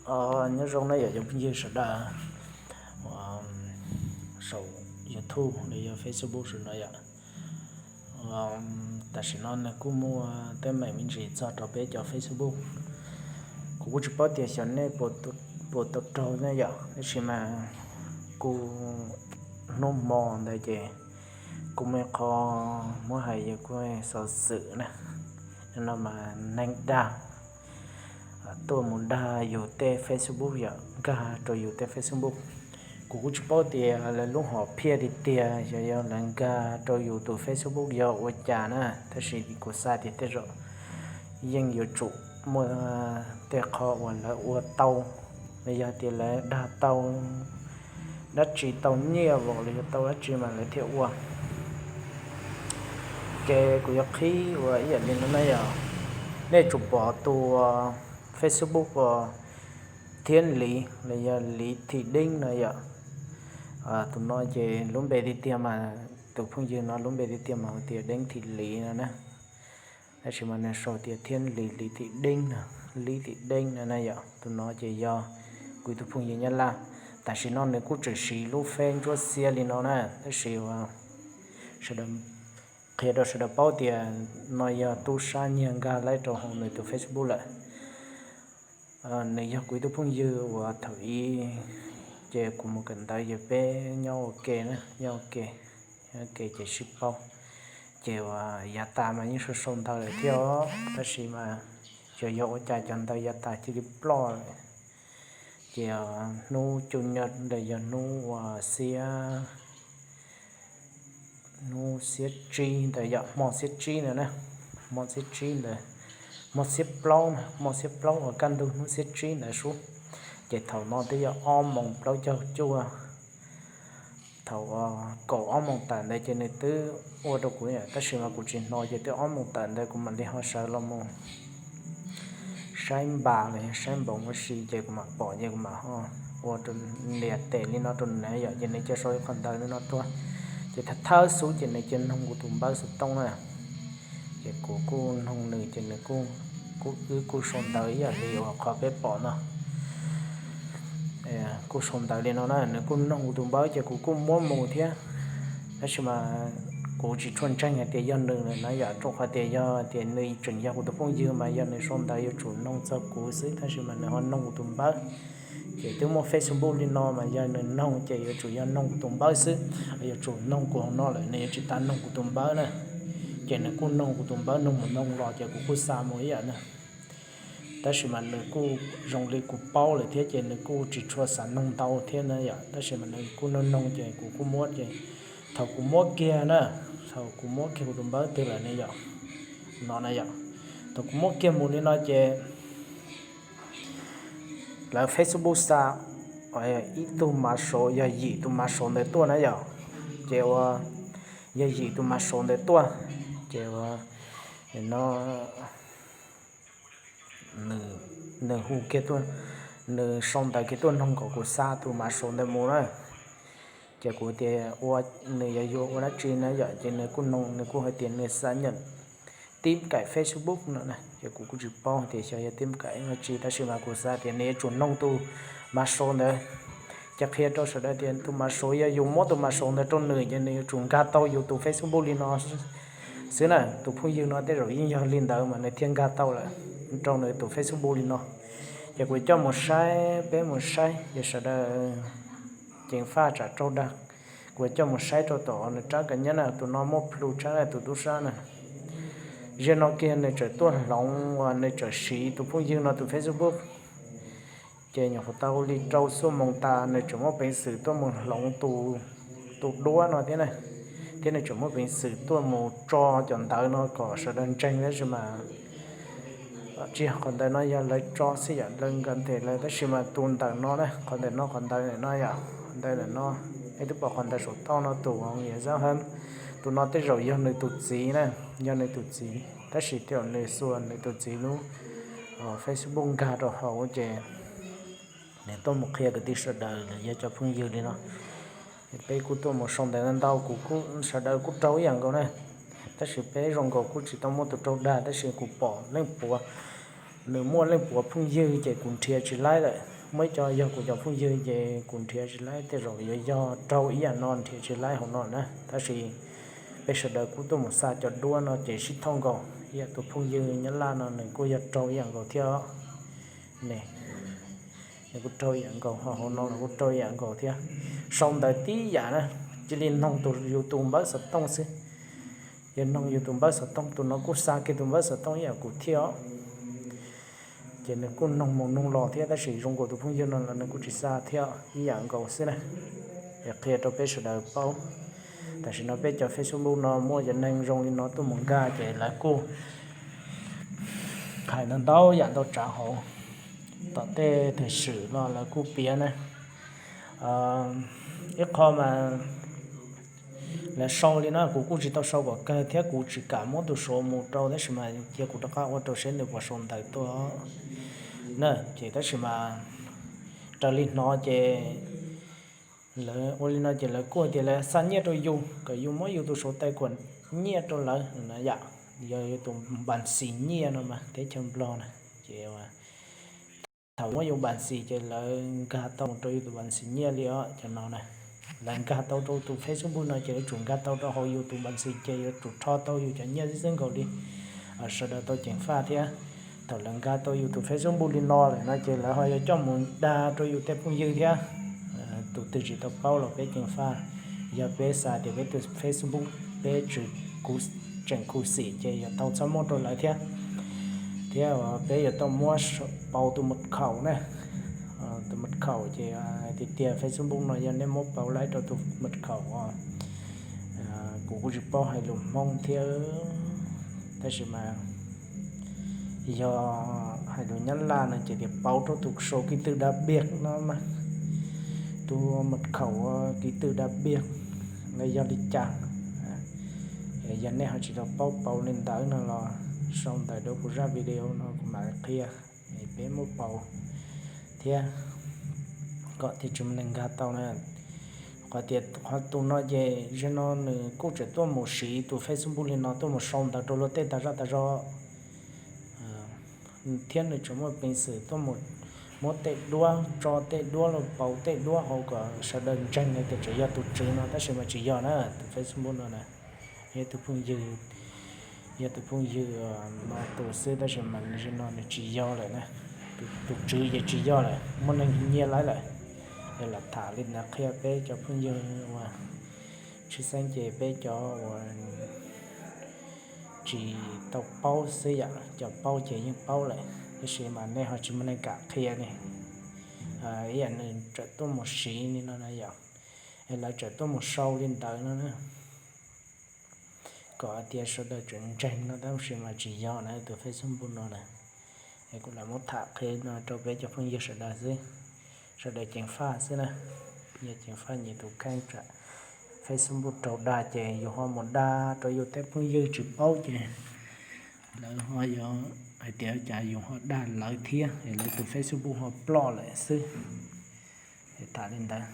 Nyob zoo na yom, cov phooj ywg sawv daws saum YouTube los yog Facebook sawv daws yom. Tam sim no nws kuj muaj teeb meem me ntsis txog rau peb cov Facebook. Kuv kuj tsis paub tias xyov nej puas tau raug ne yom, tab sis mas kuv hnub hmo ntawd ces kuj muaj ib qho muab hais yog kuj xov xwm na, no mas neeg dag tuaj mus dag yus tej Facebook yom, nkag rau yus tej Facebook. Kuv kuj tsis paub tias lawv lub hom phiaj tiag tiag xyov yog lawv nkag rau yus tus Facebook yog ua cas na, tab sis kuv xav tias tej zaum yeej yuav tsum muaj tej qho uas lawv ua tau, los yog tias lawv dag tau dab tsi, tau nyiaj los yog tau dab tsi mas lawv thiaj ua. Ces kuv yuav qhib ua ib yam li no na yom, nej tsum pom tus Facebook uas Thiab Liv los yog Liv Thim Deeb no yom. Tus no ces lub npe tiag tiag mas, tus phooj ywg no lub npe tiag tiag mas hu tias Deeb Thim Liv no na. Tab sis mas nws sau tias Thiab Liv, Liv Thim Deeb no, Liv Thim Deeb no na yom. Tus no ces yog kuv tus phooj ywg Nyab Laj. Tam sim no nws kuj tseem siv lub Face ntsuab xiab li no na, tab sis sawv daws, qhia rau sawv daws paub tias no yog tub sab nyiag nkag laib rau hauv nws tus Facebook lawm. Nws yog kuv ib tug phooj ywg uas thaum ub ces kuv mus kawm ntawv ces peb nyob ua ke na, nyob ua ke, nyob ua ke ces sib paub. Ces uas yav tas mas yeej sau sau ntawv lawm thiab os, tab sis mas xyov yog ua cas cov ntawv yav tas cia li ploj lawm. Ces hnub cub nyab ntawd yog hnub uas xiab, hnub xiab tsib ntawd yom, hmo xiab tsib ntawd na, hmo xiab tsib ntawd, hmo xiab plaub na, hmo xiab plaub uas kaj ntug hnub xiab tsib ntawd sub. Ces thaum no twb yog ob moos plaub caug cuaj, thaum kaum ob moos tawm ntawd ces nws twb ua rau kuv, tab sis mas kuv tsis hnov, ces twb ob moos tawm ntawd kuv mam li ho sawv los mus saib npas los yog saib npoos ua si, ces kuv mam pom, ces kuv mam ho ua rau, nias tes li no rau nws yom, ces nws cia sau ib qho ntawv li no tuaj. Ces thawj thawj xub ces nws cia noog kuv tus npawb xov tooj na. Ces kuv kuj noog nws, ces nws kuj, kuj wb kuj sau ntawv ib yam li uas qhov peb pom no. Kuj sau ntawv li no na, nws kuj noog kuv tus npawb ces kuv kuj muab mus thiab. Tab sis mas kuv tsis tshua ntseeg hais tias yog nws lawm na yom, rau qhov tias yog tias nws tseem yog kuv tus phooj ywg mas yog nws sau ntawv yuav tsum noog txog kuv xwb, tab sis mas nws ho noog kuv tus npawb. Ces twb muaj Facebook li no mas yog nws noog ces yuav tsum yog noog kuv tus npawb xwb, yuav tsum noog kuv hauv no lawm, nws yuav tsis tas noog kuv tus npawb na. Ces nws kuj noog kuv tus npawb, noog mus noog los ces kuv kuj xa mus ib yam na. Tab sis mas nws kuj zoo li kuv paub lawm thiab ces nws kuj tsis tshua xav noog ntau thiab na yom, tab sis mas nws kuj noog noog ces kuv kuj muab, ces thaum kuv muab kiag na, thaum kuv muab kiag kuv tus npawb twg lawm ne yom, no na yom, thaum kuv muab kiag mus li no ces lawv Facebook xa ib tug mav sauv, yog yim tus mav sauv ntawd tuaj na yom. Ces ua, yog yim tus mav sauv ntawd tuaj, ces ua, no nws hu kiag tuaj, nws sau ntawv kiag tuaj noog kom kuv xa tus mav sauv ntawd mus na. Ces kuv tias ua, nws yog yuav ua dab tsi na yom, ces nws kuj noog, nws kuj hais tias nws xav nyam tib kaim Facebook no na, ces kuv kuj tsis paub tias xyov yog tib kaim dab tsi, tab sis mas kuv xav tias nws yuav tsum noog tus mav sauv ntawd. Ces qhia rau sawv daws tias tus mav sauv, yog yus muab tus mav sauv ntawd rau nws ces nws yuav tsum nkag tau yus tus Facebook li no xwb na. Tus phooj ywg no tej zaum yeej yog li ntawd mas nws thiaj nkag tau lawm rau nws tus Facebook li no. Ces kuv coj mus saib, peb mus saib, ces sawv daws ceev faj tsam raug dag. Kuv coj mus saib rau tom nws rab kav nyab na, tus no muaj plhu tshaj tus tub sab na. Ziag no kiag nws tseem tuaj hloov uas nws tseem siv tus phooj ywg no tus Facebook. Ces nyuam qhuav tau li rau xuab moos tas nws tseem muaj peev xwm tuaj mus hloov tus, tus duab no thiab na, thiab nws tseem muaj peev xwm tuaj mus tso cov ntawv no kom sawv daws ntseeg, tab sis mas tsis yog qhov ntawd no yog lawv tso xwb yom, lawv nkag nthe lawv, tab sis mas tus ntawm no na, qhov ntawm no, qhov ntawd ntawm no yom, qhov ntawd ntawm no, nej twb pom qhov ntawd saum toj no, tus Hmoob Yaj Zab Hab, tus no tej zaum yog nws tus txiv na, yog nws tus txiv, tab sis tej zaum nws xuas nws tus txiv lub Facebook nkag rau hauv ces nws tuaj mus qhia kwv tij sawv daws los yog cov phooj ywg li no. Peb kuj tuaj mus sau ntawv ntau, kuv kuj, sawv daws kuj raug ib yam nkaus na, tab sis peb zoo nkaus kuj tsis tau muaj tus raug dag, tab sis kuv pom leej puav, nws muaj leej puav phooj ywg ces kuv nrhiav tsis laib lawm. Muaj ib co yog kuv cov phooj ywg ces kuv nrhiav tsis laib, tej zaum yuav yog raug ib yam no nrhiav tsis laib hauv no na. Tab sis peb sawv daws kuj tuaj mus xa cov duab no ces sib thooj nkaus, ib yam tus phooj ywg Nyab Laj no nws kuj yog raug ib yam nkaus thiab. Ne, nws kuj raug ib yam nkaus, ho hauv no los kuj raug ib yam nkaus thiab. Sau ntawv tib yam na, cia li noog tus yus tus npawb xov tooj xwb. Yog noog yus tus npawb xov tooj, tus no kuj xa kiag tus npawb xov tooj ib yam kuv thiab os. Ces nws kuj noog mus noog los thiab, tab sis zoo nkaus tus phooj ywg no los nws kuj tsis xa thiab, ib yam nkaus xwb na. Es qhia rau peb sawv daws paub, tam sim no peb cov Facebook no muaj cov neeg zoo li no tuaj mus nkag ces lawv kuj hais ntau ntau yam ntau tsav hauv, tom tej tam sim no lawv kuj piav na. Ib qho mas lawv sau li no kuv kuj tsis tau sau kom kawg thiab kuv tsis kam muab tus sau mus rau, tab sis mas cia kuv rov qab ua rau seb nws puas sau ntawv tuaj na. Ces tab sis mas raws li hnov ces lawv ua li no ces lawv kuj tias lawv xa nyiaj rau yus kom yus muab yus tus sau tais kuam nyiaj rau lawv na yom, yog yus tus npas xis nyiaj no mas teb chaws Nplog na. Ces thaum muab yus npas xis ces lawv nkag tau mus rau yus tus npas xis nyiaj li os cov no na. Lawv nkag tau rau tus Facebook no ces lawv tsum nkag tau rau hauv yus tus npas xis ces yuav tsum rho tau yus cov nyiaj xwb xwb nkaus li. Sawv daws tau ceev faj thiab. Thaum lawv nkag tau yus tus Facebook li no lawm no ces lawv ho yuav coj mus dag rau yus tej phooj ywg thiab. Tus twg tsis tau paub los peb ceev faj, yog peb xav tias peb tus Facebook peb tseem khuv xim ces yuav tau txhob muab rau lawv thiab. Thiab peb yuav tau muab pauv tus mật khẩu na. Tus mật khẩu ces hais tiag tiag Facebook no yog nej muab pauv laib rau tus mật khẩu, kuv kuj tsis paub hais lus Hmoob thiab, tab sis mas yog hais lus Nyab Laj no ces tias pauv rau tus số ký tự đặc biệt no mas, tus mật khẩu ký tự đặc biệt los yog li cas. Yog nej ho tsis tau paub pauv li ntawd no los sau ntawv rau kuv zaj video no kuv mam li qhia peb muab pauv thiab, kom thiaj tsis muaj neeg nkag tau na. Qhov tias qhov tus no ces zaum no nws kuj tseem tuaj mus siv tus Facebook li no tuaj mus sau ntawv rau luag tej tas zaj tas zog, thiab nws tseem muaj peev xwm tuaj mus muab tej duab tso, tej duab los pauv tej duab hauv kom sawv daws ntseeg hais tias tseem yog tus tswv no, tab sis mas tsis yog na, tus Facebook no na. Yog tus phooj ywg, yog tus phooj ywg no tus xwb, tab sis mas zaum no nws tsis yog lawm na. Tus tswv ces tsis yog lawm, muaj neeg nyiag laib lawm. Es lam tham li ntawd qhia peb cov phooj ywg uas tshwj xeeb ces peb cov uas tsis tau paub xwb yom, cov paub ces yeej paub lawm, tab sis mas nej ho tsis muaj neeg kam qhia ne. Ib yam nws tseem tuaj mus siv li no na yom, es lawv tseem tuaj mus sau li ntawd no na, kom hais tias sawv daws tseem ntseeg no, tab sis mas tsis yog na, tus Facebook no na. Es kuv lam muab tham qhia no rau peb cov phooj ywg sawv daws xwb, sawv daws ceev faj xwb na. Yog ceev faj nyias tus kheej, tsam Facebook raug dag ces yus ho mus dag rau yus tej phooj ywg tsis paub ces lawv ho yuav hais tias cas yus ho dag lawv thiab, es lawv tus Facebook ho ploj lawm xwb. Es tham li ntawd.